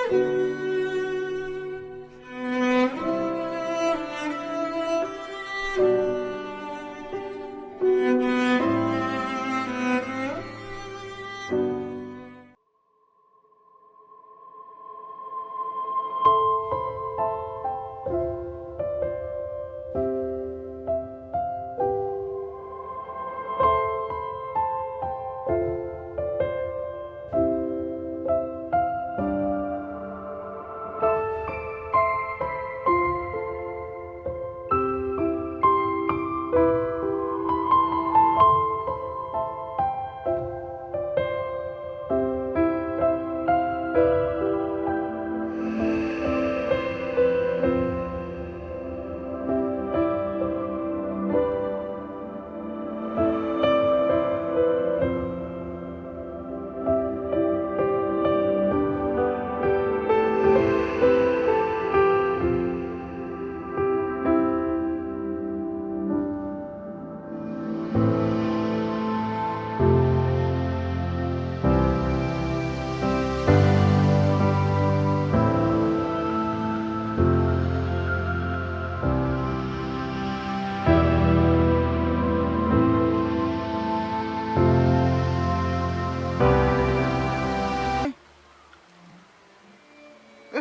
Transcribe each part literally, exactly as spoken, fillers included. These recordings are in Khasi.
Eh,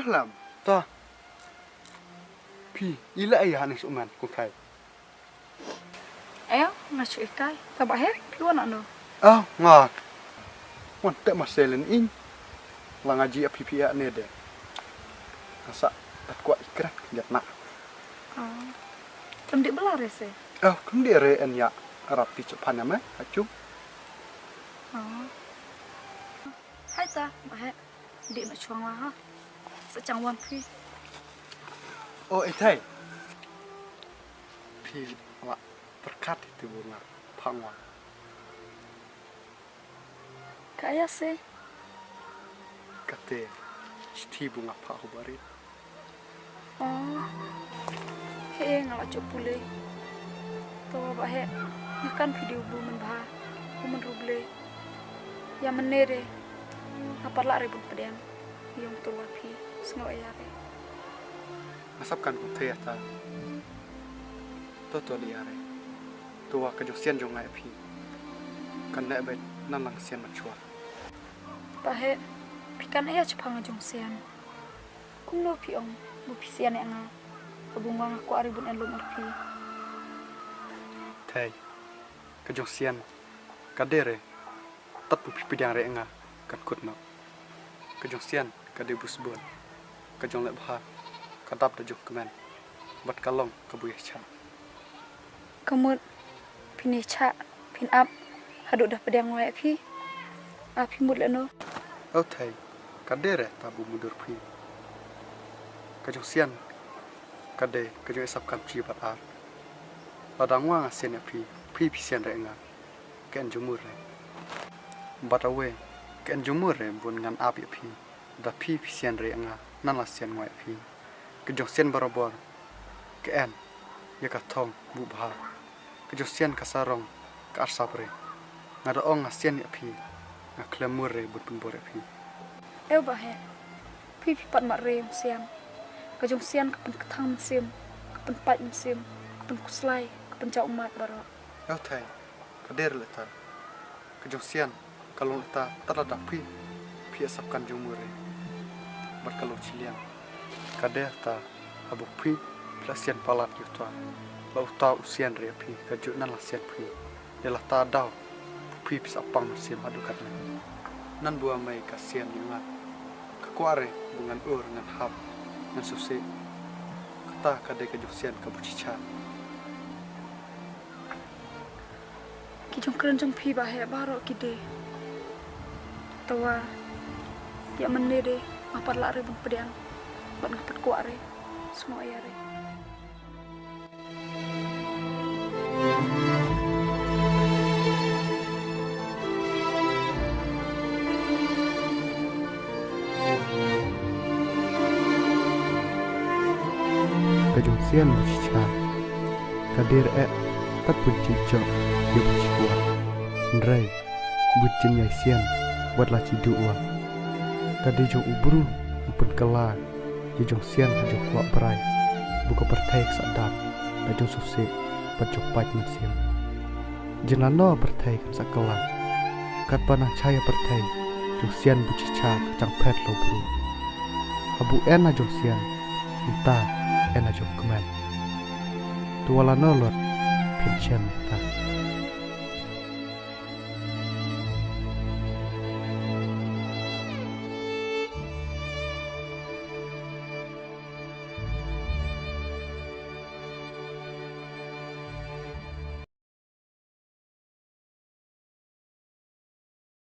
Lam. Ta. Phi, i la ïa ne sumen, ko Thei. Ayo, nga shu ikai. Ta Bah Heh, phi wan nangno? Oh, nga. Wan te ma selen in. La nga ji a phi phi a ne de. Nga sa tat kwah i kren, jat na. Oh. Kem di bela re se? Oh, kem di re en ya. Rap ti chaphan ya me, achu. Oh. Hai ta, Bah Heh. Di na chuang la ha. Sa chang wan phi. Oh, eh, Thei. Phi wa perkat itu bunga pangwa. Kaya se. Kate, siti bunga pa hubari. Oh. He, nga la chop pule. To Bah Heh, nga kan phi di u bru man bha, u man ruble. Ya man ne re, nga pat la re bun pdiang. Yong to wa phi, sngo ya re. Nga sap kan ko Thei ta. To to di ya re. To wa ka jong sian jong nga ya phi. Kan ne bet nan lang sian machua. Bah Heh, phi kan ïa chapang jong sian. Kumno phi ong, bu phi sian ïa nga. Ka bung wa nga kwah re bun en lum ar phi. Thei, ka jong sian, ka de re, tat bu phi pdiang re nga, kan kut no. Ka jong sian, ka de bu sbun. Ka jong leh bha, ka dap da jong kmen. Bad ka long, ka bu ïa cha. Ka mut, phin ïa cha, phin ap, haduh da pdiang wa ïa phi. A phi mut leh no. Oh Thei, ka de re ta bu mudur phi. Ka jong sian, ka de, ka jong i sap kan chi bad ar. Lada nga wa nga sian ïa phi, phi phi sian re nga. Ka en jong mur re. Bad awe, ka en jong mur re, bun ngan ap ïa phi. Da phi phi sian re nga, nan la sian nga ïa phi. Ka jong sian barabor, ka en, ïa ka thong, bu bha. Ka jong sian ka sarong, ka arsap re. Nga da ong nga sian ïa phi, nga khlem mur re, bun pynbor ïa phi. Ew Bah Heh, phi phi pat mat re jong sian. Ka jong sian ka pynktang mynsiem, ka pynpait mynsiem, ka pynkuslai, ka pynjaw ummat baroh. Ew Thei, ka de re leh ta. Ka jong sian, ka long leh ta, tat lada phi, phi ïa sap kan jong mur re. Bad ka long chiliang. Ka de ta, haba phi, phi la sian palat ïa uta. La uta u sian re ïa phi, ka ju nan la sian phi. Ïa la ta daw, phi phi sa pang mynsiem haduh katne. Nan bua mei ka sian ïa nga. Ka kwah re, bu ngan ur, ngan hap, ngan suse. Kata ka de ka jong sian ka bu chicha. Ki jong kren jong phi Bah Heh baroh ki de. Tawa. Ïa man ne de, nga pat la re bun pdiang. Bad nga pat kwah re. Sngo ïa re. Ka jong sian bu chicha. Ka de re eh, tat bun chim chok, ïa bu chikwa. Hynrei, bun chim ïai sian, wat la chi duh wa. Ka de jong u bru, u Pynkylla ïa jong Sian ha jong kwah brai, bad ka pyrthei ka sa dap da jong sngewsih bad jong paid mynsiem. Jin lano pyrthei kan sa kylla, katba nang chai ïa pyrthei jong Sian bu chicha ka chang phet lo bru. Habu en ha jong Sian, mynta en ha jong kmen. To wa lano lut phin shem ta.